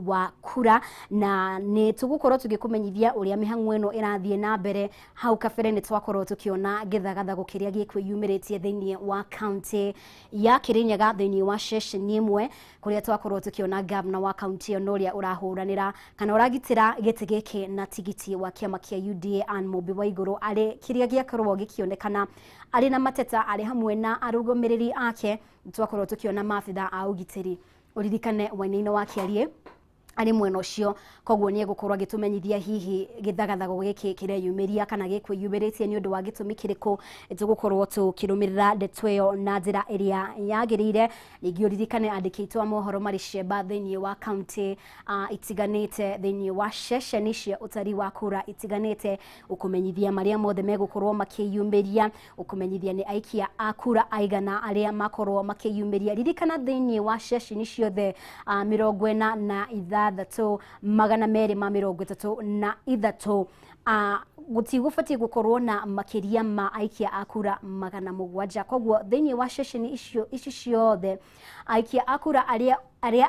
Wa kura na nĩ tũgũkorwo tũgĩkũmenyithia ũrĩa mĩhang'o ĩno ĩrathiĩ na mbere. Hau kabere nĩ twakorwo tũkĩona gĩthagathago kĩrĩa gĩkwĩyumĩrĩtie thĩinĩ wa kaunti ya Kirinyaga, thĩinĩ wa ceceni ĩmwe kũrĩa twakorwo tũkĩona gavana wa kaunti ĩyo na ũrĩa ũrahũranĩra kana ũragitĩra gĩtĩ gĩkĩ na tigiti wa kĩama kĩa UDA, Ann Mũmbi wa Igũrũ, arĩ kĩrĩa gĩakorwo gĩkĩonekana arĩ na mateta arĩ hamwe na arũgamĩrĩri ake. Twakorwo tũkĩona maabitha a ũgitĩri, ũririkane Wainaina wa Kĩarie arĩ mwena ũcio, koguo nĩ egũkorwo agĩtũmenyithia hihi gĩthagathago gĩkĩ kĩreyumĩria kana gĩkwĩyumĩrĩtie nĩ ũndũ wa gĩtũmi kĩrĩkũ. Tũgũkorwo tũkĩrũmĩrĩra ndeto ĩyo na njĩra ĩrĩa yagĩrĩire. Ningĩ ũririkane andĩki aitũ a mohoro marĩ ciemba thĩinĩ wa kaunti itiganĩte, thĩinĩ wa ceceni cia ũtari wa kura itiganĩte, ũkũmenyithia marĩa mothe megũkorwo makĩyumĩria, ũkũmenyithia nĩ aikia a kura aigana arĩa makorwo makĩyumĩria. Ririkana thĩinĩ wa ceceni ciothe 46, 233, gũtigũbatiĩ gũkorwo na makĩria ma aikia a kura 700. Koguo thĩinĩ wa ceceni icio ici ciothe, aikia a kura arĩa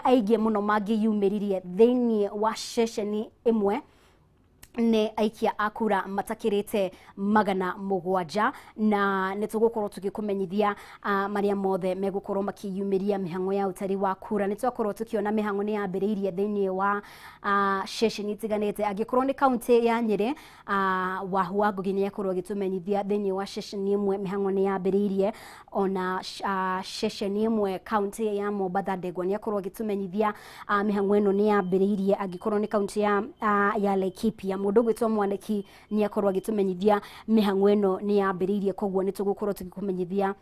aingĩ mũno mangĩyumĩririe thĩinĩ wa ceceni ĩmwe nĩ aikia a kura matakĩrĩte 700, na nĩ tũgũkorwo tũgĩkũmenyithia marĩa mothe megũkorwo makĩyumĩria mĩhang'o ya ũtari wa kura. Nĩ twakorwo tũkĩona mĩhang'o nĩ yambĩrĩirie thĩinĩ wa ceceni itiganĩte. Angĩkorwo nĩ kaunti ya Nyĩrĩ, Wahu wa Ngugi nĩ akorwo agĩtũmenyithia thĩinĩ wa ceceni ĩmwe mĩhang'o nĩ yambĩrĩirie. Ona ceceni ĩmwe kaunti ya Mombatha, Ndegwa nĩ akorwo agĩtũmenyithia mĩhang'o ĩno nĩ yambĩrĩirie. Angĩkorwo nĩ kaunti ya Laikipia, mũndũ ũgwĩtwo Mwaniki nĩ akorwo agĩtũmenyithia mĩhang'o ĩno nĩ yambĩrĩirie. Koguo nĩ tũgũkorwo tũgĩkũmenyithia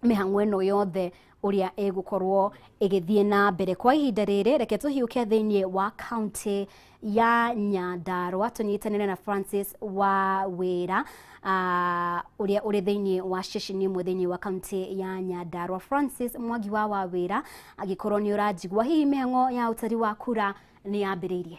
mĩhang'o ĩno yothe ũrĩa ĩgũkorwo ĩgĩthiĩ na mbere. Kwa ihinda rĩrĩ, reke tũhiũke thĩinĩ wa kaunti ya Nyandarua tũnyitanĩre na Francis wa Wĩra, ũrĩa ũrĩ thĩinĩ wa ceceni ĩmwe thĩinĩ wa kaunti ya Nyandarua. Francis Mwangi wa Wĩra, angĩkorwo nĩ ũranjigua, hihi mĩhang'o ya ũtari wa kura nĩ yambĩrĩirie?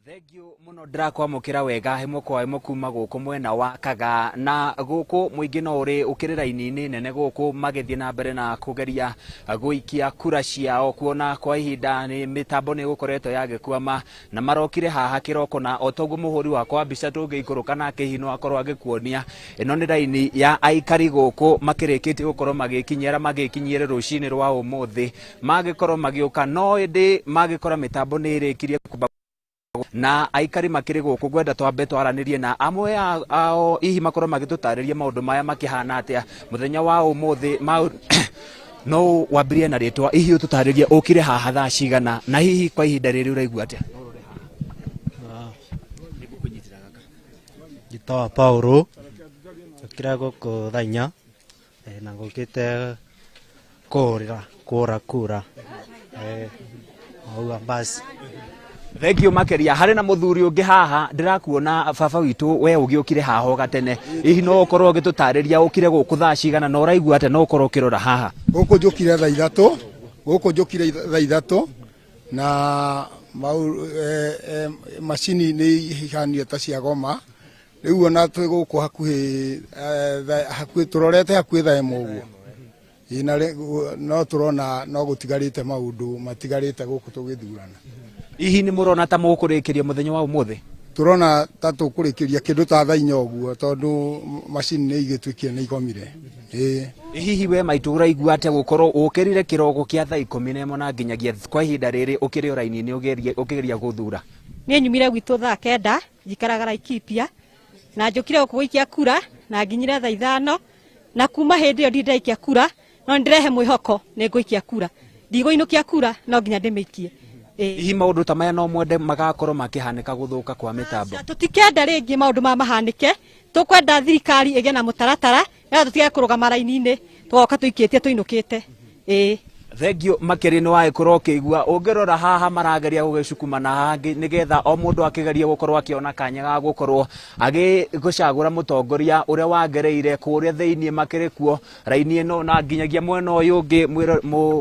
Thengiũ mũno, ndĩrakwamũkĩra wega ĩmwe kwa ĩmwe kuma gũkũ mwena wa Kaga, na gũkũ mũingĩ no ũrĩ ũkĩrĩ raini-inĩ nene gũkũ magĩthiĩ na mbere na kũgeria gũikia kura ciao, kuona kwa ihinda nĩ mĩtambo nĩ ĩgũkoretwo yagĩkwama na marokire haha kĩroko. Na o toguo mũhũri wakwa wa mbica tũngĩikũrũka nake hihi no akorwo agĩkuonia, ĩno nĩ raini ya aikari gũkũ makĩrĩkĩtie gũkorwo magĩkinyia arĩa magĩkinyirie rũcinĩ rwa ũmũthĩ, magĩkorwo magĩũka, no ĩndĩ magĩkora mĩtambo nĩ ĩrĩkirie kumba na aikari makĩrĩ gũkũ. Ngwenda twambe twaranĩrie na amwe ao, hihi makorwo magĩtũtarĩria maũndũ maya makĩhana atĩa mũthenya wa ũmũthĩ. No wambĩrĩrie na rĩtwa, hihi ũtũtarĩrie ũkire haha thaa cigana, na hihi kwa ihinda rĩrĩ ũraigua atĩa? Njĩtagwo Paulo, njũkire gũkũ thaa 4, na ngũkĩte kũrĩra kũra kura, ũguo basi. Thengiũ makĩria. Harĩ na mũthuri ũngĩ haha ndĩrakuona, baba witũ, we ũgĩũkire haha o gatene, hihi no ũkorwo ũgĩtũtarĩria ũkire gũkũ thaa cigana na ũraigua atĩa no ũkorwo ũkĩrora haha? Gũkũ njũkire thaa 3, gũkũ njũkire thaa 3, na macini nĩ ihanire ta cia goma. Rĩu ona twĩ gũkũ hakuhĩ, hakuhĩ tũrorete hakuhĩ thaa 1 ũguo. Ĩ, na no tũrona no gũtigarĩte maũndũ matigarĩte gũkũ tũgĩthurana. Hihi nĩ mũrona ta mũkũrĩkĩria mũthenya wa ũmũthĩ? Tũrona ta tũkũrĩkĩria kĩndũ ta thaa 4 ũguo, tondũ macini nĩ igĩtuĩkire nĩ igomire. Ĩĩ. Hihi we maitũ ũraigua atĩa gũkorwo ũkĩrire kĩroko kĩa thaa 11 na nginyagia kwa ihinda rĩrĩ ũkĩrĩ o raini-inĩ ũkĩgeria gũthura? Niĩ nyumire gwitũ thaa 9, njikaraga Laikipia, na njũkire gũkũ gũikia kura na nginyire thaa 5, na kuma hĩndĩ ĩyo ndirĩ ndaikia kura, no nĩndĩrehe mwĩhoko nĩ ngũikia kura. Ndigũinũkia kura, no nginya ndĩmĩikie. Ĩĩ. Hihi maũndũ ta maya no mwende magakorwo makĩhanĩka, gũthũka kwa mĩtambo? Tũtikenda rĩngĩ maũndũ maya mahanĩke. Tũkwenda thirikari ĩgĩe na mũtaratara nĩgetha tũtige kũrũgama raini-inĩ tũgoka tũikĩtie tũinũkĩte. Ĩĩ. Thengio makĩria nĩ wagĩkorwo ũkĩigua ũngĩrora haha marageria gũgĩcukumana hangĩ nĩgetha o mũndũ akĩgerie gũkorwo akĩona kanya ga gũkorwo agĩgũcagũra mũtongoria ũrĩa wagereire kũrĩa thĩinĩ makĩrĩ kuo raini ĩno na nginyagia mwena ũyũ ũngĩ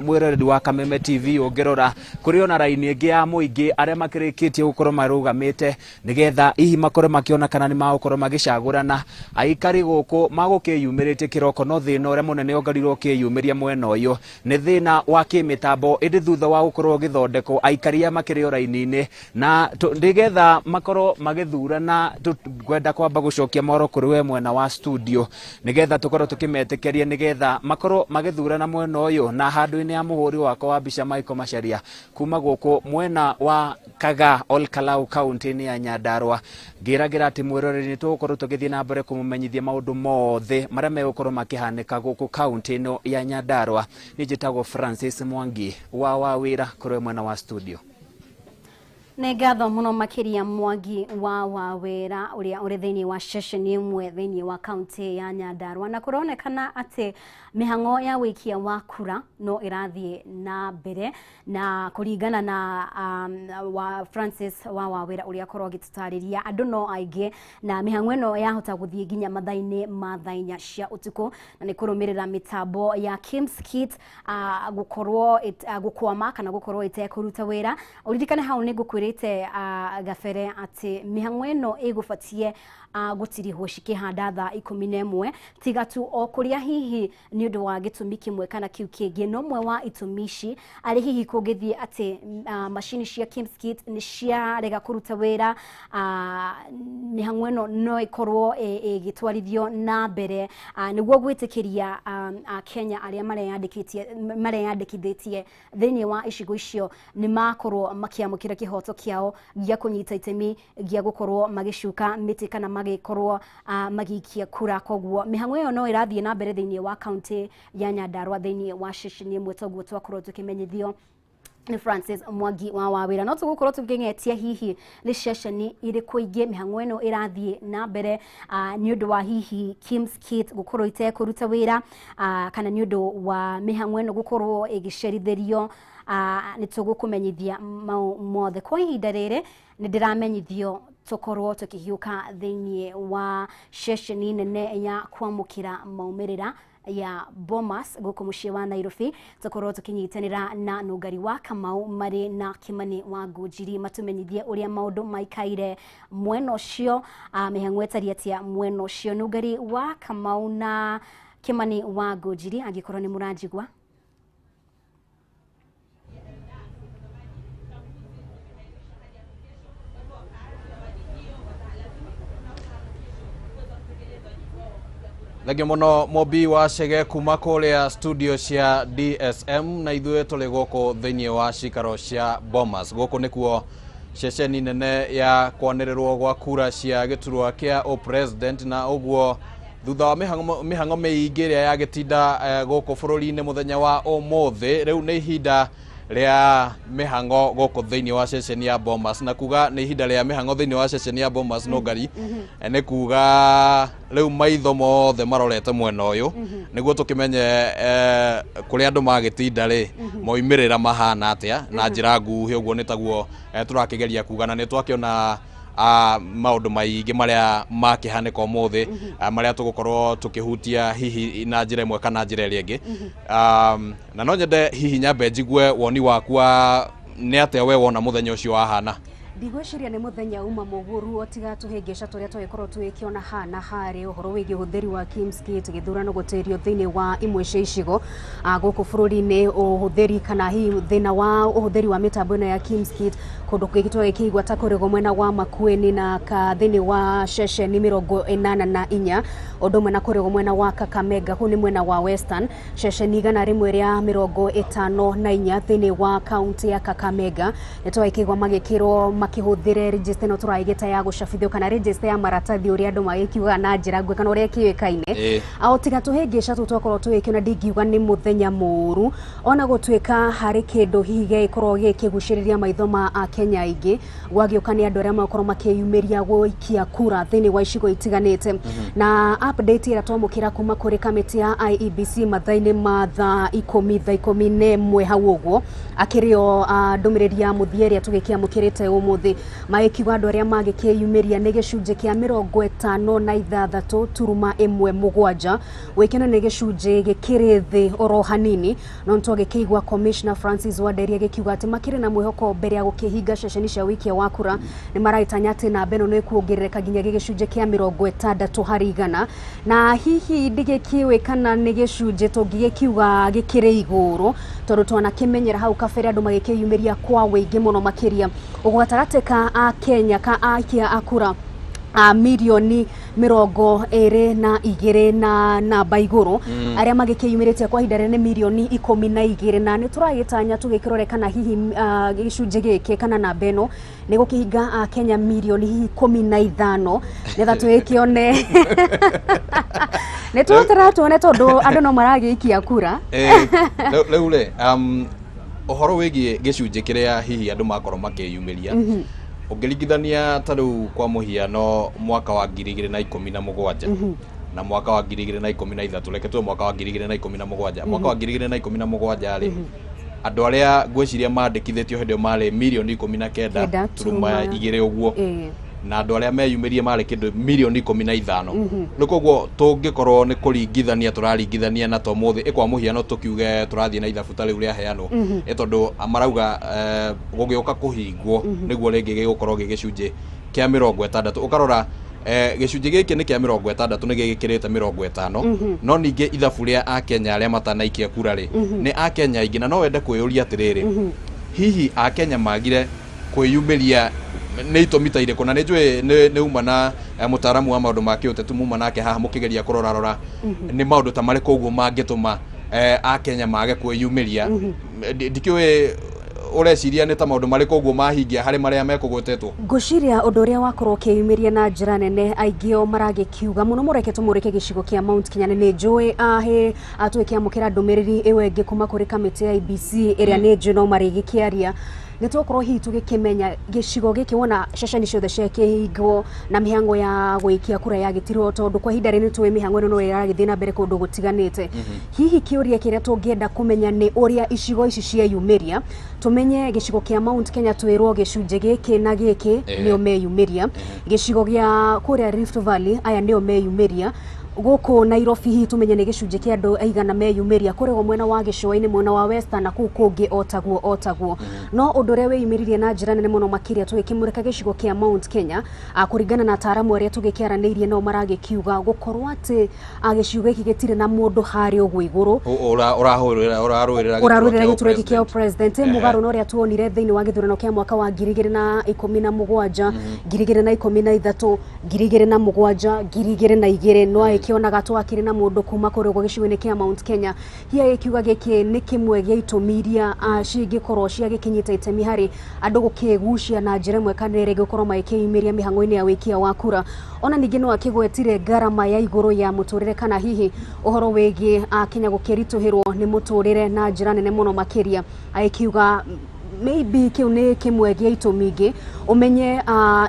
mwĩroreri wa Kameme TV ũngĩrora kũrĩ ona raini ĩngĩ ya mũingĩ arĩa makĩrĩkĩtie gũkorwo marũgamĩte nĩgetha hihi makorwo makĩona kana nĩ magũkorwo magĩcagũrana. Aikari gũkũ magũkĩyumĩrĩtie kĩroko no thĩna ũrĩa mũnene ũngarirwo ũkĩyumĩria mwena ũyũ nĩ thĩna wa kĩmĩtambo ĩndĩ thutha wa gũkorwo ũgĩthondekwo aikari aya makĩrĩ o raini-inĩ na nĩgetha makorwo magĩthurana. Ngwenda kwamba gũcokia mohoro kũrĩ we mwena wa studio nĩgetha tũkorwo tũkĩmetĩkĩria nĩgetha makorwo magĩthurana mwena ũyũ na handũ-inĩ ya mũhũri wakwa wa mbica Michael Macharia kuma gũkũ mwena wa Kaga Ol Kalou kaunti-inĩ ya Nyandarua ngĩragĩra atĩ mwĩroreri nĩ tũgũkorwo tũgĩthiĩ na mbere kũmũmenyithia maũndũ mothe marĩa megũkorwo makĩhanĩka gũkũ kaunti ĩno ya Nyandarua. Niĩ njĩtagwo Francis Mwangi wa wĩra kũrĩ mwena wa studio. Nĩ ngatho mũno makĩria Mwangi wa Wawĩra ũrĩa ũrĩ thĩinĩ wa ceceni ĩmwe thĩinĩ wa kaunti ya Nyandarua, na kũronekana atĩ mĩhang'o ya wĩikia wa kura no ĩrathiĩ na mbere na kũringana na wa Francis wa Wawĩra ũrĩa akorwo agĩtũtarĩria andũ no aingĩ na mĩhang'o ĩno yahota gũthiĩ nginya mathaa-inĩ ma thaa inya cia ũtukũ, na nĩ kũrũmĩrĩra mĩtambo ya KIEMS kit gũkorwo gũkwama kana gũkorwo ĩtekũruta wĩra. Ũririkane hau nĩ ngũkwĩrĩte gabere atĩ mĩhang'o ĩno ĩgũbatie gũtirihwo cikĩhanda thaa 11 tiga tu o kũrĩa hihi nĩ ũndũ wa gĩtũmi kĩmwe kana kĩu kĩngĩ. No mwe wa itũmi ici arĩ hihi kũngĩthiĩ atĩ macini cia KIEMS kit nĩ ciarega kũruta wĩra, mĩhang'o ĩno no ĩkorwo ĩgĩtwarithio na mbere nĩguo gwĩtĩkĩria Akenya arĩa mareyandĩkithĩtie thĩinĩ wa icigo icio nĩ makorwo makĩamũkĩra kĩhoto kĩao gĩa kũnyita itemi gĩa gũkorwo magĩcuka mĩtĩ kana magĩkorwo magĩikia kura. Koguo mĩhang'o ĩyo no ĩrathiĩ na mbere thĩinĩ wa kaunti ya Nyandarua thĩinĩ wa ceceni ĩmwe toguo twakorwo tũkĩmenyithio nĩ Francis Mwangi wa Wawĩra. No tũgũkorwo tũkĩng'etia hihi nĩ ceceni irĩkũ ingĩ mĩhang'o ĩno ĩrathiĩ na mbere nĩ ũndũ wa hihi KIEMS kit gũkorwo itekũruta wĩra kana nĩ ũndũ wa mĩhang'o ĩno gũkorwo ĩgĩcerithĩrio. Nĩ tũgũkũmenyithia mau mothe. Kwa ihinda rĩrĩ nĩ ndĩramenyithio tũkorwo tũkĩhiũka thĩinĩ wa ceceni nene ya kwamũkĩra maumĩrĩra ya Bomas gũkũ mũciĩ wa Nairobi, tũkorwo tũkĩnyitanĩra na Nũngari wa Kamau marĩ na Kimani wa Ngũnjiri matũmenyithie ũrĩa maũndũ maikaire mwena ũcio, mĩhang'o ĩtariĩ atĩa mwena ũcio. Nũngari wa Kamau na Kimani wa Ngũnjiri, angĩkorwo nĩ mũranjigua. Thengio muno Mobi wa Chege kuma kuria studio cia DSM na ithuĩ tũrĩ gũkũ thĩinĩ wa cikaro cia Bomas. Gũkũ nĩkuo ceceni nene ya kwanĩrĩrwo gwa kura cia gĩturwa kĩa o-president, na ũguo thutha wa mĩhang'o mĩingĩ ĩrĩa yagĩtinda gũkũ bũrũri-inĩ mũthenya wa ũmũthĩ, rĩu nĩ ihinda rĩa mĩhang'o gũkũ thĩinĩ wa ceceni ya Bomas. Na kuga nĩ ihinda rĩa mĩhang'o thĩinĩ wa ceceni ya Bomas Nũngari, nĩ kuga rĩu maitho mothe marorete mwena ũyũ nĩguo tũkĩmenye kũrĩa andũ magĩtinda rĩ moimĩrĩra mahana atĩa na njĩra nguhĩ. Ũguo nĩ taguo tũrakĩgeria kuga, na nĩ twakĩona maũndũ maingĩ marĩa makĩhanĩka ũmũthĩ marĩa tũgũkorwo tũkĩhutia hihi na njĩra ĩmwe kana njĩra ĩrĩa ĩngĩ. Na no nyende hihi nyambe njigue woni waku wa nĩ atĩa we wona mũthenya ũcio wahana. Ndigwĩciria nĩ mũthenya uma mũgũru tiga tũhĩngĩca tũrĩa tũgĩkorwo tũgĩkĩona hana harĩ ũhoro wĩgiĩ ũhũthĩri wa KIEMS kit gĩthurano gũtĩrio thĩinĩ wa imwe cia icigo gũkũ bũrũri-inĩ, ũhũthĩri kana hihi thĩna wa ũhũthĩri wa mĩtambo ĩno ya KIEMS kit kũndũ kũngĩ tũgĩkĩigua ta kũrĩgwo mwena wa Makueni na thĩinĩ wa ceceni 84, ũndũ ũmwe na kũrĩgwo mwena wa Kakamega, kũu nĩ mwena wa Western, ceceni 154 thĩinĩ wa kaunti ya Kakamega nĩ tũgĩkĩigua magĩkĩrwo makĩhũthĩre register ĩno tũraigĩta ya gũcabithio kana register ya maratathi ũrĩa andũ magĩkiugaga na njĩra nguhĩ kana ũrĩa kĩũĩkaine. O tiga tũhĩngĩca tũu twakorwo tũgĩkĩona, ndingiuga nĩ mũthenya mũũru ona gũtuĩka harĩ kĩndũ hihi gĩgĩkorwo gĩkĩgucĩrĩria maitho ma Akenya aingĩ gwagĩũka nĩ andũ arĩa makorwo makĩyumĩria gũikia kura thĩinĩ wa icigo itiganĩte. Na update ĩrĩa twamũkĩra kuma kũrĩ kamĩtĩ ya IEBC mathaa-inĩ ma thaa ikũmi, thaa 11 hau ũguo, akĩrĩ o ndũmĩrĩri ya mũthia ĩrĩa tũgĩkĩamũkĩrĩte ũmũthĩ, magĩkiuga andũ arĩa magĩkĩyumĩria nĩ gĩcunjĩ kĩa 56.17, wĩkĩno nĩ gĩcunjĩ gĩkĩrĩ thĩ oro hanini. No nĩtwagĩkĩigua Commissioner Francis Wanderi agĩkiuga atĩ makĩrĩ na mwĩhoko mbere ya gũkĩhinga ceceni cia wĩikia wa kura nĩ maraitanya atĩ namba ĩno nĩ ĩkuongerereka nginya gĩcunjĩ kĩa 60%. Na hihi ndigĩkĩũĩ kana nĩ gĩcunjĩ tũngĩgĩkiuga gĩkĩrĩ igũrũ, tondũ twanakĩmenyera hau kabere andũ magĩkĩyumĩria kwa wĩingĩ mũno makĩria. Ũguo gatagatĩ ka Akenya ka aikia a kura mirioni 22 na namba igũrũ, arĩa magĩkĩyumĩrĩtie kwa ihinda rĩrĩ nĩ mirioni 12, na nĩ tũragĩtanya tũgĩkĩrore kana hihi gĩcunjĩ gĩkĩ kana namba ĩno nĩ gũkĩhinga Akenya mirioni hihi 15, nĩgetha tũgĩkĩone nĩ tũtara tuone, tondũ andũ no maragĩikia kura. Rĩu rĩ, ũhoro wĩgiĩ gĩcunjĩ kĩrĩa hihi andũ makorwo makĩyumĩria, ũngĩringithania ta rĩu kwa mũhiano mwaka wa 2017 na mwaka wa 2013, reke tuwe mwaka wa 2017, mwaka wa 2017 rĩ, andũ arĩa ngwĩciria mandĩkithĩtio hĩndĩ ĩyo marĩ mirioni 19.2 ũguo, na andũ arĩa meyumĩrie marĩ kĩndũ mirioni 15. Rĩu koguo tũngĩkorwo nĩ kũringithania tũraringithania na tomũthĩ, ĩ kwa mũhiano tũkiuge tũrathiĩ na ithabu ta rĩu rĩaheanwo, ĩ tondũ marauga gũgĩũka kũhingwo nĩguo rĩngĩ gĩgũkorwo gĩ gĩcunjĩ kĩa 60. Ũkarora gĩcunjĩ gĩkĩ nĩ kĩa 60, nĩ gĩgĩkĩrĩte 50, no ningĩ ithabu rĩa Akenya arĩa matanaikia kura rĩ, nĩ Akenya aingĩ. Na no wende kwĩyũria atĩrĩrĩ, hihi Akenya magire kwĩyumĩria nĩ itũmi ta irĩkũ? Na nĩ njũĩ nĩ uma na mũtaaramu wa maũndũ ma kĩũteti muma nake haha mũkĩgeria kũrorarora nĩ maũndũ ta marĩkũ ũguo mangĩtũma Akenya mage kwĩyumĩria. Ndikĩũĩ ũreciria nĩ ta maũndũ marĩkũ ũguo mahingia harĩ marĩa mekũgwetetwo. Ngwĩciria ũndũ ũrĩa wakorwo ũkĩyumĩria na njĩra nene aingĩ o maragĩkiuga mũno mũreke tũmũrĩke gĩcigo kĩa Mount Kenya. Nĩ njũĩ hĩ tũgĩkĩamũkĩra ndũmĩrĩri ĩyo ĩngĩ kuma kũrĩ kamĩtĩ ya IEBC ĩrĩa nĩ njũĩ no marĩgĩkĩaria, nĩ tũgũkorwo hihi tũgĩkĩmenya gĩcigo gĩkĩ wona ceceni ciothe ciakĩhingwo na mĩhango ya gũikia kura yagĩtirwo, tondũ kwa ihinda rĩrĩ nĩtũĩ mĩhango ĩno no ĩragĩthiĩ na mbere kũndũ gũtiganĩte. Hihi kĩũria kĩrĩa tũngĩenda kũmenya nĩ ũrĩa icigo ici cieyumĩria, tũmenye gĩcigo kĩa Mount Kenya twĩrwo gĩcunjĩ gĩkĩ na gĩkĩ nĩo meyumĩria, gĩcigo gĩa kũrĩa Rift Valley aya nĩo meyumĩria, gũkũ Nairobi hihi tũmenye nĩ gĩcunjĩ kĩa andũ aigana meyumĩria, kũrĩa mwena wa gĩcũa-inĩ, mwena wa Western na kũu kũngĩ otaguo otaguo. No ũndũ ũrĩa wĩyumĩririe na njĩra nene mũno makĩria tũgĩkĩmũrĩka gĩcigo kĩa Mount Kenya, kũringana na ataaramu arĩa tũgĩkĩaranĩirie nao, maragĩkiuga gũkorwo atĩ gĩcigo gĩkĩ gĩtirĩ na mũndũ harĩa ũguo igũrũ ũrarũĩrĩra ũrarũĩrĩra gĩturwa gĩkĩ kĩa president, mũgarũ na ũrĩa tuonire thĩinĩ wa gĩthurano kĩa mwaka wa 2017, 2013, 2007, 2002, no agĩkĩonaga twakĩrĩ na mũndũ kuma kũrĩa ũguo gĩcigo-inĩ kĩa Mount Kenya. Hihi agĩkiuga gĩkĩ nĩ kĩmwe gĩa itũmi iria cingĩkorwo ciagĩkinyĩte itemi harĩ andũ gũkĩgucia na njĩra ĩmwe kana ĩrĩa ĩngĩ gũkorwo magĩkĩyumĩria mĩhang'o-inĩ ya wĩikia wa kura. Ona ningĩ no akĩgwetire ngarama ya igũrũ ya mũtũrĩre, kana hihi ũhoro wĩgiĩ Akenya gũkĩritũhĩrwo nĩ mũtũrĩre na njĩra nene mũno makĩria, agĩkiuga maybe kĩu nĩ kĩmwe gĩa itũmi ingĩ. Ũmenye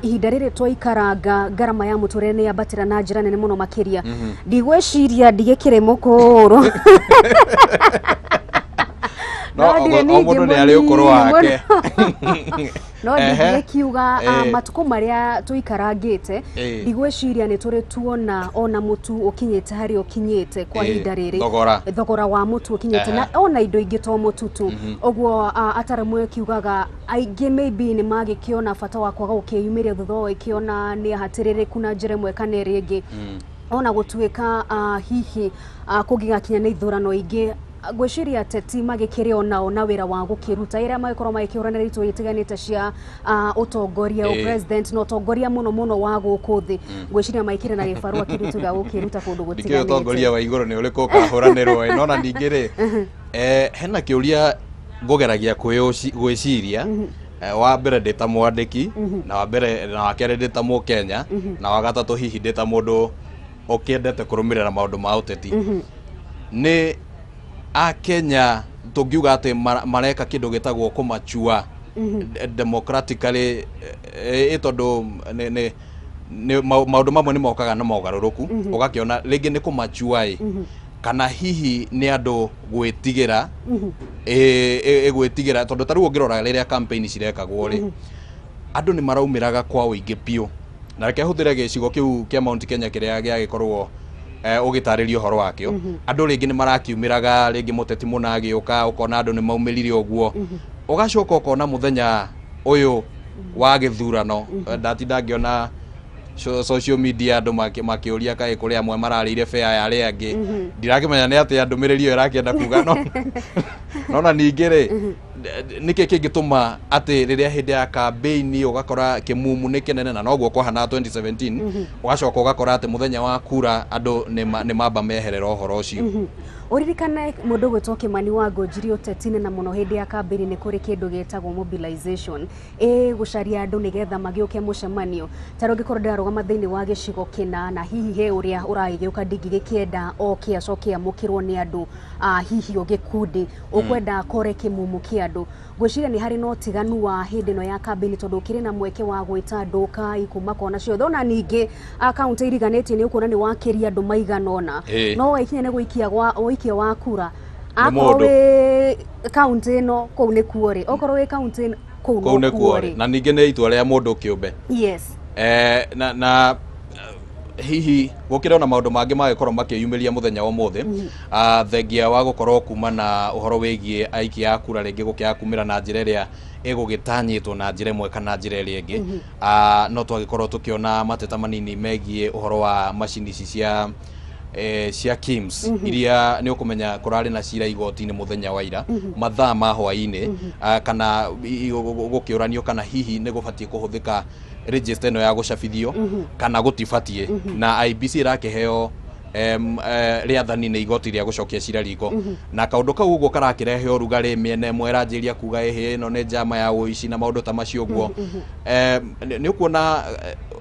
ihinda rĩrĩ twaikaranga ngarama ya mũtũrĩre nĩ yambatĩra na njĩra nene mũno makĩria. Ndigwĩciria ndigĩkĩrĩ mũkũrũ. No o mũndũ nĩ arĩ ũkũrũ wake. No ndingĩkiuga matukũ marĩa tũikarangĩte, ndigwĩciria nĩ tũrĩ tuona ona mũtu ũkinyĩte harĩa ũkinyĩte kwa ihinda rĩrĩ, thogora wa mũtu ũkinyĩte na ona indo ingĩ to mũtu tu. Ũguo ataramu ĩkiugaga aingĩ maybe nĩ magĩkĩona bata wa kwaga gũkĩyumĩria thutha wa ĩkĩona nĩ ahatĩrĩrĩku na njĩra ĩmwe kana ĩrĩa ĩngĩ, ona gũtuĩka hihi kũngĩgakinya nĩ ithurano ingĩ, ngwĩciria ateti magĩkĩrĩ onao na wĩra wa gũkĩruta ĩrĩa magĩkorwo magĩkĩhũranĩra iturwa itiganĩte cia ũtongoria, president na ũtongoria mũno mũno wa gũkũ thĩ. Ngwĩciria maikĩrĩ na gĩbarũa kĩritũ gĩa gũkĩruta kũndũ gũtiganĩte. Ũtongoria wa igũrũ nĩ ũrĩkũ ũkahũranĩrwo? No na ningĩ rĩ, hena kĩũria ngũgeragia gwĩciria. Wa mbere ndĩ ta mwandĩki, na wa mbere na wa kerĩ ndĩ ta Mũkenya, na wa gatatũ hihi ndĩ ta mũndũ ũkĩendete kũrũmĩrĩra maũndũ ma ũteti. Nĩ Akenya tũngiuga atĩ mareka kĩndũ gĩtagwo kũmachua democratically, ĩ tondũ nĩ maũndũ mamwe nĩ mokaga na mogarũrũku, ũgakĩona rĩngĩ nĩ kũmachua ĩ, kana hihi nĩ andũ gwĩtigĩra, ĩ gwĩtigĩra, tondũ ta rĩu ũngĩrora rĩrĩa campaign cirekagwo rĩ, andũ nĩ maraumĩraga kwa ũingĩ biũ. Na reke hũthĩre gĩcigo kĩu kĩa Mount Kenya kĩrĩa gĩagĩkorwo ũgĩtarĩria ũhoro wakĩo. Andũ rĩngĩ nĩ marakiumĩraga, rĩngĩ mũteti mũna agĩũka, ũkona andũ nĩ maumĩrire ũguo. Ũgacoka ũkona mũthenya ũyũ wa gĩthurano, ndatinda ngĩona social media andũ makĩũria kaĩ kũrĩ amwe mararĩire bea ya arĩa angĩ. Ndirakĩmenya nĩ atĩa ndũmĩrĩri ĩyo ĩrakĩenda kuga, no na ningĩ rĩ, nĩkĩ kĩngĩtũma atĩ rĩrĩa hĩndĩ ya campaign ũgakora kĩmumu nĩ kĩnene, na noguo kwahana 2017, ũgacoka ũgakora atĩ mũthenya wa kura andũ nĩ mamba meherera ũhoro ũcio? Ũririkane mũndũ gwĩtwo Kĩmani wa Ngũnjiri ũteti-inĩ, na mũno hĩndĩ ya kambĩini, nĩ kũrĩ kĩndũ gĩtagwo mobilization, ĩ gũcaria andũ nĩgetha magĩũke mũcemanio. Ta rĩu ũngĩkorwo ndĩrarũgama thĩinĩ wa gĩcigo kĩna, na hihi he ũrĩa ũragĩgĩũka, ndingĩgĩkĩenda oke acoke amũkĩrwo nĩ andũ, hihi o gĩkundi, ũkwenda akore kĩmumu kĩa andũ. Ngwĩciria nĩ harĩ na ũtiganu wa hĩndĩ ĩno ya kambĩini, tondũ ũkĩrĩ na mweke wa gwĩta andũ kai kuma kona ciothe. Ona ningĩ kaunti iriganĩtie, nĩ ũkuona nĩ wakĩria andũ maigana ũna. No waikinya nĩ gũikia gwa ũikia wa kura, Nĩ akorwo mũndũ. wĩ kaunti ĩno, kũu nĩkuo rĩ, okorwo wĩ kaunti ĩno, kũu kũu nokuo nĩkuo rĩ. Rĩ, na ningĩ nĩ itua rĩa mũndũ kĩũmbe. Na hihi gũkĩrĩ ona maũndũ mangĩ magĩkorwo makĩyumĩria mũthenya wa ũmũthĩ, thengia wa gũkorwo kuma na ũhoro wĩgiĩ aikia a kura rĩngĩ gũkĩaga kumĩra na njĩra ĩrĩa ĩgũgĩtanyĩtwo na njĩra ĩmwe kana njĩra ĩrĩa ĩngĩ, no twagĩkorwo tũkĩona mateta manini megiĩ ũhoro wa macini ici cia KIMS, iria nĩ ũkũmenya kũrarĩ na cira igoti-inĩ mũthenya wa ira mathaa ma hwaĩ-inĩ, kana gũkĩũranio kana hihi nĩ gũbatiĩ kũhũthĩka register ĩno ya gũcabithio kana gũtibatiĩ, na IEBC ĩrakĩheo rĩathani nĩ igoti rĩa gũcokia cira riko, na kaũndũ kau ũguo karakĩrehe ũrugarĩ. Mĩena ĩmwe ĩranjĩria kuga ĩhĩ ĩno nĩ njama ya ũici na maũndũ ta macio ũguo. Nĩ ũkuona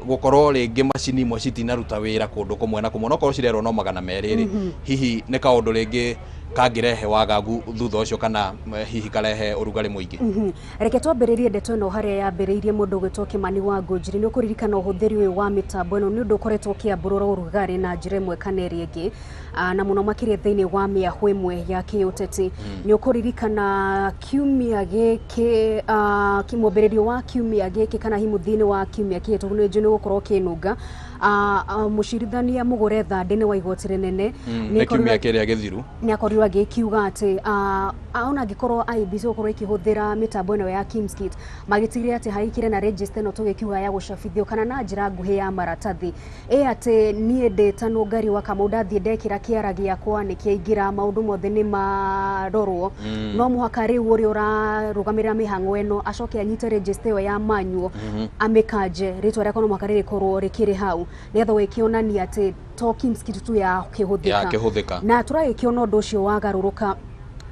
gũkorwo rĩngĩ macini imwe citinaruta wĩra kũndũ kũmwe na kũmwe, nokorwo cirerwo no 200 rĩ, hihi nĩ kaũndũ rĩngĩ kangĩrehe wagagu thutha ũcio, kana hihi karehe ũrugarĩ mũingĩ? Reke twambĩrĩrie ndeto ĩno harĩa yambĩrĩirie. Mũndũ ũgwĩtwo Kĩmani wa Ngũnjiri, nĩ ũkũririkana ũhũthĩri ũyũ wa mĩtambo ĩno nĩ ũndũ ũkoretwo ũkĩambũrũra ũrugarĩ na njĩra ĩmwe kana ĩrĩa ĩngĩ, na mũno makĩria thĩinĩ wa mĩahũ ĩmwe ya kĩũteti. Nĩ ũkũririkana kiumia gĩkĩ, mwambĩrĩrio wa kiumia gĩkĩ, kana hihi mũthia-inĩ wa kiumia kĩhĩtũku, nĩ njũĩ nĩ ũgũkorwo ũkĩnunga, mũcirithania Mũgũre Thandĩ nĩ wa igoti rĩnene nĩ kiumia kĩrĩa gĩthiru. Nĩ akorirwo agĩkiuga atĩ ona angĩkorwo IEBC gũkorwo ĩkĩhũthĩra mĩtambo ĩno ya KIEMS kit, magĩtigĩrĩra atĩ haikire na register ĩno tũgĩkiuga ya gũcabithio, kana na njĩra nguhĩ ya maratathi, ĩ atĩ niĩ ndĩ ta Nũngari wa Kamau, ndathiĩ ndekĩra kĩara gĩakwa nĩ kĩaingĩra, maũndũ mothe nĩ marorwo, no mũhaka rĩu ũrĩa ũrarũgamĩrĩra mĩhang'o ĩno acoke anyite register ĩyo ya manual, amĩkanje, rĩtwa rĩakwa no mũhaka rĩrĩkorwo rĩkĩrĩ hau, nĩgetha wĩkĩonania atĩ to KIEMS kit tu ya kĩhũthĩka. Ya kĩhũthĩka. Na tũragĩkĩona ũndũ ũcio wagarũrũka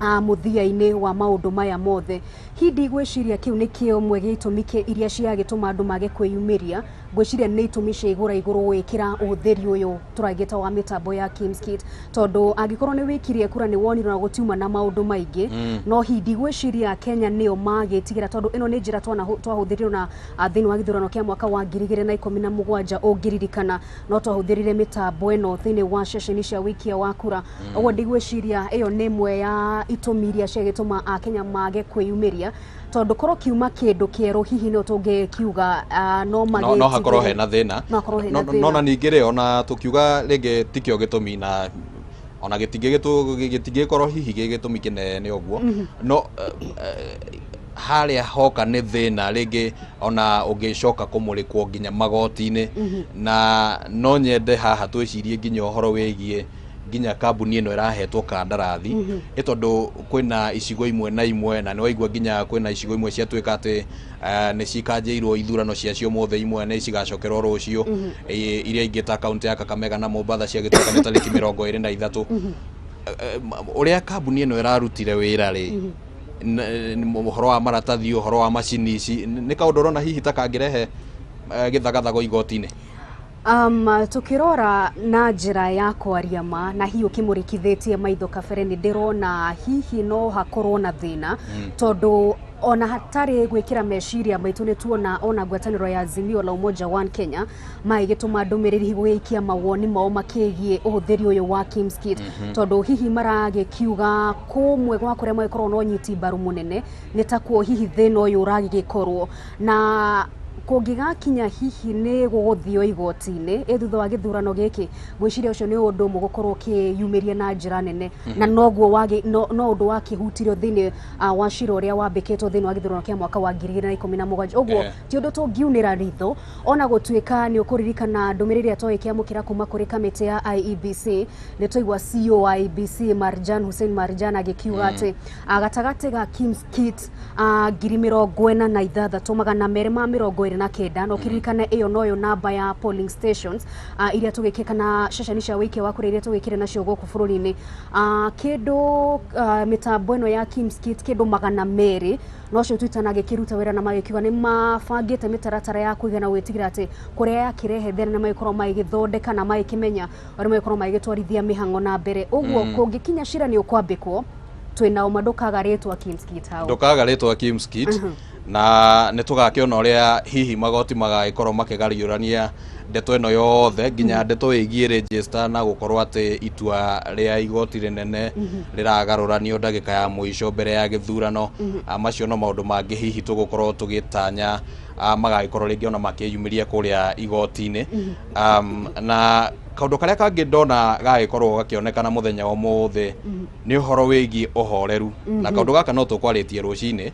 mũthia-inĩ wa maũndũ maya mothe. Hi ndigwĩciria kĩu nĩ kĩmwe gĩa itũmi iria ciagĩtũma andũ mage kwĩyumĩria. Ngwĩciria nĩ itũmi cia igũra igũrũ gwĩkĩra ũhũthĩri ũyũ tũragĩta wa mĩtambo ya KIEMS kit, tondũ angĩkorwo nĩ wĩkirie kura, nĩ wonire na gũtiuma na maũndũ maingĩ, no hi ndigwĩciria Kenya nĩo magĩtigĩra, tondũ ĩno nĩ njĩra twahũthĩrire na thĩinĩ wa gĩthurano kĩa mwaka wa 2017. Ũngĩririkana, no twahũthĩrire mĩtambo ĩno thĩinĩ wa ceceni cia wĩikia wa kura. Ũguo ndigwĩciria ĩyo nĩ ĩmwe ya itũmi iria ciagĩtũma Akenya mage kwĩyumĩria, tondũ korwo kiuma kĩndũ kĩerũ, hihi no tũngĩkiuga no no hakorwo magĩtigĩre- hena thĩna. No hakorwo hena No- thĩna. No na ningĩ rĩ, ona tũkiuga rĩngĩ tikĩo gĩtũmi, na ona gĩtingĩkorwo hihi gĩ gĩtũmi kĩnene ũguo, no harĩa hoka nĩ thĩna rĩngĩ ona ũngĩcoka kũmũrĩkwo nginya magoti-inĩ. Na no nyende haha twĩcirie nginya ũhoro wĩgiĩ nginya kambuni ĩno ĩrahetwo kandarathi, ĩ tondũ kwĩna icigo imwe na imwe, na nĩ waigua nginya kwĩna icigo imwe ciatuĩka atĩ nĩ cikanjĩirwo ithurano ciacio mothe, imwe nĩ cigacokerwo rũciũ, iria ingĩ ta kaunti ya Kakamega na Mombatha ciagĩtuĩka nĩ tarĩki 23. Ũrĩa kambuni ĩno ĩrarutire wĩra rĩ, Ũhoro wa maratathi, ũhoro wa macini ici, nĩ kaũndũ ũrona hihi ta kangĩrehe gĩthagathago igoti-inĩ? Tukirora na njĩra ya kwaria ma na hihi ũkĩmũrĩkithĩtie maitho kabere, nĩ ndĩrona hihi no hakorwo na thĩna, tondũ ona hatarĩ gwĩkĩra meciria maitũ nĩ tuona ona ngwatanĩro ya Azimio la Umoja One Kenya magĩgĩtũma ndũmĩrĩri gũgĩikia mawoni mao makĩgiĩ ũhũthĩri ũyũ wa KIEMS kit, tondũ hihi maragĩkiuga kũmwe gwa kũrĩa magĩkorwo na ũnyiti mbaru mũnene nĩ takuo hihi thĩna ũyũ ũragĩgĩkorwo na kũngĩgakinya hihi nĩ gũgũthio igoti-inĩ ĩ thutha wa gĩthurano gĩkĩ. Ngwĩciria ũcio nĩ ũndũ mũgũkorwo ũkĩyumĩria na njĩra nene, na noguo no ũndũ wakĩhutirio thĩinĩ wa cira ũrĩa wambĩkĩtwo thĩinĩ wa gĩthurano kĩa mwaka wa 2017. Ũguo ti ũndũ tũngiunĩra ritho, ona gũtuĩka nĩ ũkũririkana ndũmĩrĩri ĩrĩa twagĩkĩamũkĩra kuma kũrĩ kamĩtĩ ya IEBC, nĩ twaigua CEO wa IEBC Marjan Hussein Marjan agĩkiuga atĩ gatagatĩ ga KIEMS kit 46,229, na ũkĩririkana ĩyo noyo namba ya polling stations iria tũgĩkĩ kana ceceni cia wĩikia wa kura iria tũgĩkire nacio gũkũ bũrũri-inĩ, kĩndũ mĩtambo ĩno ya KIEMS kit kĩndũ 200 nocio twitanagĩkĩruta wĩra, na magĩkiuga nĩ mabangĩte mĩtaratara ya kũigana gwĩtigĩra atĩ kũrĩa yakĩrehe thĩna nĩ magĩkorwo magĩgĩthondeka na magĩkĩmenya ũrĩa magĩkorwo magĩgĩtwarithia mĩhang'o na mbere. Ũguo kũngĩkinya cira nĩ ũkwambĩkwo, twĩna ũma ndũkaga rĩtwa KIEMS kit hau. Ndũkaga rĩtwa KIEMS kit, na nĩ tũgakĩona ũrĩa hihi magoti magagĩkorwo makĩgariũrania ndeto ĩno yothe, nginya ndeto ĩgiĩ register na gũkorwo atĩ itua rĩa igoti rĩnene rĩragarũranio ndagĩka ya mũico mbere ya gĩthurano. Macio no maũndũ mangĩ hihi tũgũkorwo tũgĩtanya magagĩkorwo rĩngĩ ona makĩyumĩria kũrĩa igoti-inĩ. Na kaũndũ karĩa kangĩ ndona gagĩkorwo gakĩonekana mũthenya wa ũmũthĩ nĩ ũhoro wĩgiĩ ũhoreru, na kaũndũ gaka no tũkwarĩtie rũcinĩ,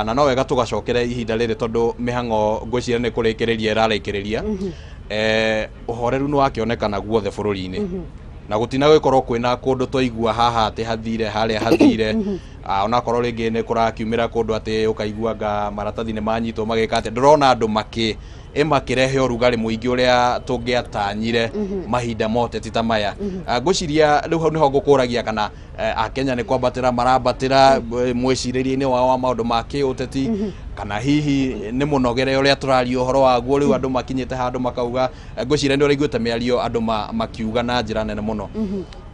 na no wega tũgacokere ihinda rĩrĩ, tondũ mĩhang'o ngwĩciria nĩ kũrĩkĩrĩria ĩrarĩkĩrĩria. Ũhoreru nĩ wakĩonekana guothe bũrũri-inĩ, na gũtinagĩkorwo kwĩna kũndũ twaigua haha atĩ hathire harĩa hathire. Onakorwo rĩngĩ nĩ kũrakiumĩra kũndũ atĩ ũkaigua anga maratathi nĩ manyitwo magĩka atĩ, ndũrona andũ makĩrehe ũrugarĩ mũingĩ ũrĩa tũngĩatanyire mahinda moteti ta maya. Ngwĩciria rĩu hau nĩho ngũkũragia kana Akenya nĩ kwambatĩra marambatĩra mwĩcirĩrie-inĩ wao wa maũndũ ma kĩũteti, kana hihi nĩ mũnogere ũrĩa tũraria ũhoro waguo rĩu andũ makinyĩte handũ makauga. Ngwĩciria nĩ ũraiguĩte mĩario andũ makiuga na njĩra nene mũno,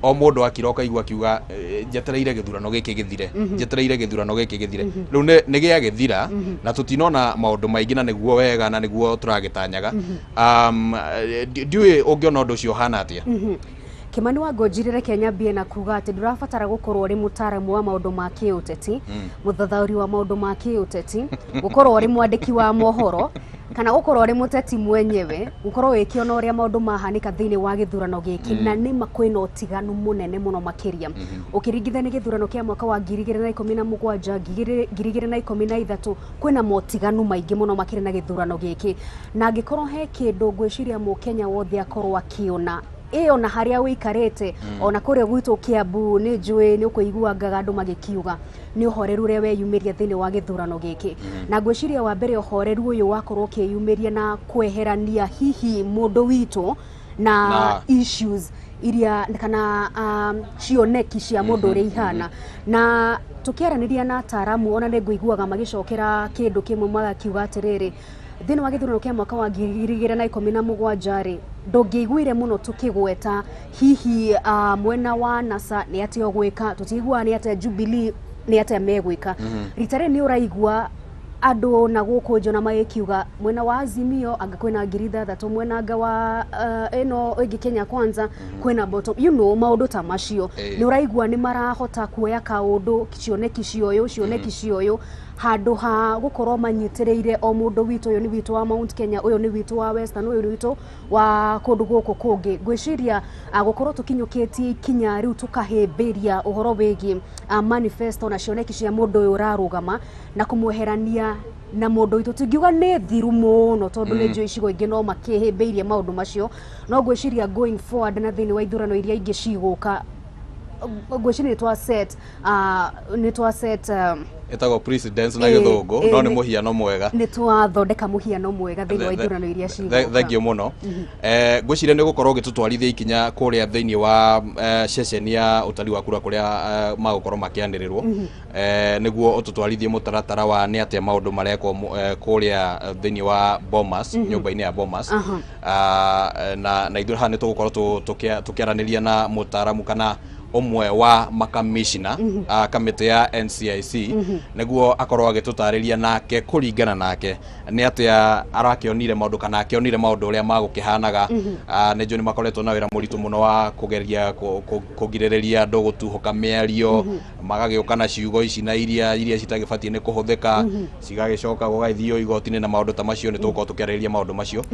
o mũndũ akira ũkaigua akiuga, "Njetereire gĩthurano gĩkĩ gĩthire, njetereire gĩthurano gĩkĩ gĩthire." Rĩu nĩ gĩagĩthira na tũtinona maũndũ maingĩ, na nĩguo wega na nĩguo tũragĩtanyaga. Ndiũĩ ũngĩona ũndũ ũcio ũhana atĩa. Kimani wa Ngũnjiri, reke nyambie na kuga atĩ ndũrabatara gũkorwo ũrĩ mũtaaramu wa maũndũ ma kĩũteti, mũthathaũri wa maũndũ ma kĩũteti, gũkorwo ũrĩ mwandĩki wa mohoro, kana gũkorwo ũrĩ mũteti mwenyewe, gũkorwo wĩkĩona ũrĩa maũndũ mahanĩka thĩinĩ wa gĩthurano gĩkĩ. Na nĩma kwĩna ũtiganu mũnene mũno makĩria ũkĩringithania gĩthurano kĩa mwaka wa 2017, 2013. Kwĩna motiganu maingĩ mũno makĩria na gĩthurano gĩkĩ, na angĩkorwo he kĩndũ ngwĩciria mũkenya wothe akorwo akĩona ĩyo na harĩa ũikarĩte, ona kũrĩa gwitũ Kiambu nĩ njũĩ nĩ ũkũiguangaga andũ magĩkiuga nĩ ũhoreru ũrĩa weyumĩria thĩinĩ wa gĩthurano gĩkĩ. Na ngwĩciria wa mbere ũhoreru ũyũ wakorwo ũkĩyumĩria na kweherania hihi mũndũ witũ na issues iria kana cioneki cia mũndũ ũrĩa ihana. Na tũkĩaranĩria na ataaramu, ona nĩ ngũiguaga magĩcokera kĩndũ kĩmwe, magakiuga atĩrĩrĩ, thĩinĩ wa gĩthurano kĩa mwaka wa 2017 rĩ, ndũngĩiguire mũno tũkĩgweta hihi mwena wa NASA nĩ atĩa ũgwĩka, tũtiiguaga nĩ atĩa Jubilee nĩ atĩa megwĩka. Rita rĩrĩ nĩ ũraigua andũ na gũkũ njona magĩkiuga mwena wa Azimio anga kwĩna 6,000, mwena anga wa ĩno ĩngĩ Kenya Kwanza kwĩna bottom, maũndũ ta macio. Nĩ ũraigua nĩ marahota kuoya kaũndũ cioneki cioyũ, cioneki cioyũ, handũ ha gũkorwo manyitĩrĩire o mũndũ witũ, ũyũ nĩ witũ wa Mount Kenya, ũyũ nĩ witũ wa Western, ũyũ nĩ witũ wa kũndũ gũkũ kũngĩ. Ngwĩciria gũkorwo tũkinyũkĩtie ikinya rĩu tũkahĩmbĩria ũhoro wĩgiĩ manifesto na cioneki cia mũndũ ũyũ ũrarũgama na kũmweherania na mũndũ witũ, tingiuga nĩ thiru mũno, tondũ nĩ njũĩ icigo ingĩ no makĩhĩmbĩirie maũndũ macio, no ngwĩciria going forward na thĩinĩ wa ithurano iria ingĩ cigũka. Ngwĩciria nĩ twa set nĩ twa set Ĩtagwo precedence na gĩthũngũ, no nĩ mũhiano mwega. Nĩ twathondeka mũhiano mwega thĩinĩ wa ithurano iria cigũka. Thengiũ mũno. Ngwĩciria nĩ ũgũkorwo ũgĩtũtwarithia ikinya kũrĩa thĩinĩ wa ceceni ya ũtari wa kura kũrĩa magũkorwo makĩanĩrĩrwo, nĩguo ũtũtwarithie mũtaratara wa nĩ atĩa maũndũ marekwo kũrĩa thĩinĩ wa Bomas, nyũmba-inĩ ya Bomas. Na ithuĩ haha nĩ tũgũkorwo tũkĩaranĩria na mũtaaramu kana ũmwe wa makamishna a kamĩtĩ ya NCIC, nĩguo akorwo agĩtũtarĩria nake kũringana nake nĩ atĩa arakĩonire maũndũ kana akĩonire maũndũ ũrĩa magũkĩhanaga. Nĩ njũĩ nĩ makoretwo na wĩra mũritũ mũno wa kũgeria kũgirĩrĩria andũ gũtuhũka mĩario, magagĩũka na ciugo ici na iria citagĩbatiĩ nĩ kũhũthĩka, cigagĩcoka gũgagĩthio igoti-inĩ na maũndũ ta macio. Nĩ tũgũkorwo tũkĩarĩrĩria maũndũ macio.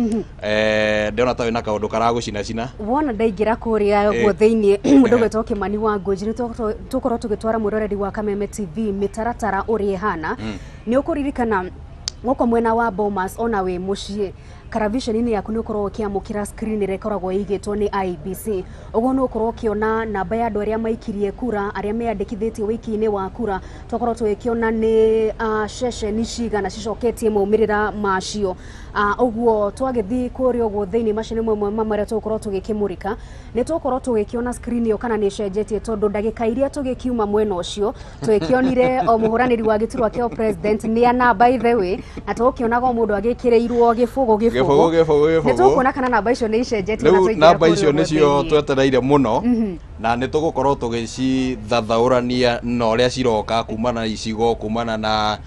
Ndĩrona ta wĩna kaũndũ karagũcinacina. Wona ndaingĩra kũrĩa ũguo thĩinĩ, mũndũ gwĩtwo Kĩmani wa Ngũnji, nĩ tũkorwo tũgĩtwara mwĩroreri wa Kameme TV mĩtaratara ũrĩa ĩhana. Nĩ ũkũririkana gũkũ mwena wa Bomas, ona wĩ mũciĩ karaviceni-inĩ yaku nĩ ũkorwo ũkĩamũkĩra screen ĩrĩa ĩkoragwo ĩigĩtwo nĩ IEBC. Ũguo nĩ ũkorwo ũkĩona namba ya andũ arĩa maikirie kura, arĩa meyandĩkithĩtie wĩiki-inĩ wa kura. Twakorwo tũgĩkĩona nĩ ceceni cigana cicoketie maumĩrĩra macio. Ũguo twagĩthiĩ kũrĩa ũguo thĩinĩ, macio nĩ mamwe ma marĩa tũgũkorwo tũgĩkĩmũrĩka. Nĩ tũgũkorwo tũgĩkĩona screen ĩyo kana nĩ ĩcenjetie, tondũ ndagĩka iria tũgĩkiuma mwena ũcio tũgĩkĩonire o mũhũranĩri wa gĩturwa kĩa president nĩ ana, by the way, na tũgũkĩonaga o mũndũ agĩkĩrĩirwo gĩbũgũ. Gĩbũgũ, gĩbũgũ, Nĩ gĩbũgũ. Tũkuona kana namba icio nĩ icenjetie na Rĩu twaingĩra namba kũrĩa icio ũguo nĩcio thĩinĩ. Twetereire mũno na nĩ tũgũkorwo tũgĩcithathaũrania na ũrĩa ciroka kumana na icigo, kumana na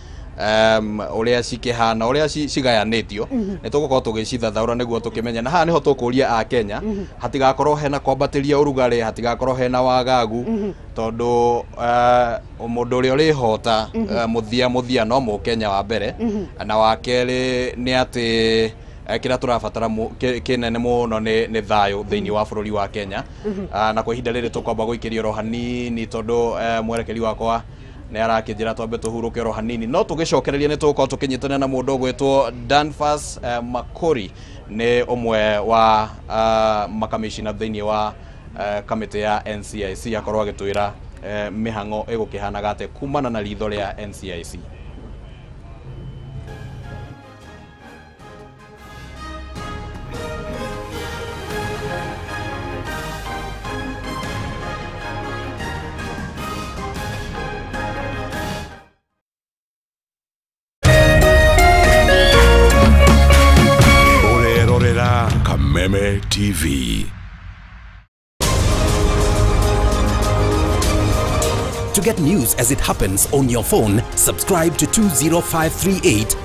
ũrĩa cikĩhana, ũrĩa cigayanĩtio. Nĩ tũgũkorwo tũgĩcithathaũra nĩguo tũkĩmenye, na haha nĩho tũkũria a Kenya hatigakorwo hena kwambatĩria ũrugarĩ, hatigakorwo hena wagagu, tondũ mũndũ ũrĩa ũrĩhota mũthia mũthia no mũkenya wa mbere. Na wa kerĩ nĩ atĩ kĩrĩa tũrabatara kĩnene mũno nĩ thayũ thĩinĩ wa bũrũri wa Kenya. Na kwa ihinda rĩrĩ tũkwamba gũikĩria oro hanini, tondũ mwerekeri wakwa nĩ arakĩnjĩra twambe tũhurũke oro hanini, no tũgĩcokereria nĩ tũgũkorwo tũkĩnyitanĩra na mũndũ ũgwĩtwo Danfas Makori, nĩ ũmwe wa makamishina thĩinĩ wa kamĩtĩ ya NCIC, akorwo agĩtwĩra mĩhang'o ĩgũkĩhanaga atĩa kumana na ritho rĩa NCIC. Ũrerorera Kameme TV. To get news as it happens on your phone, subscribe to 20538.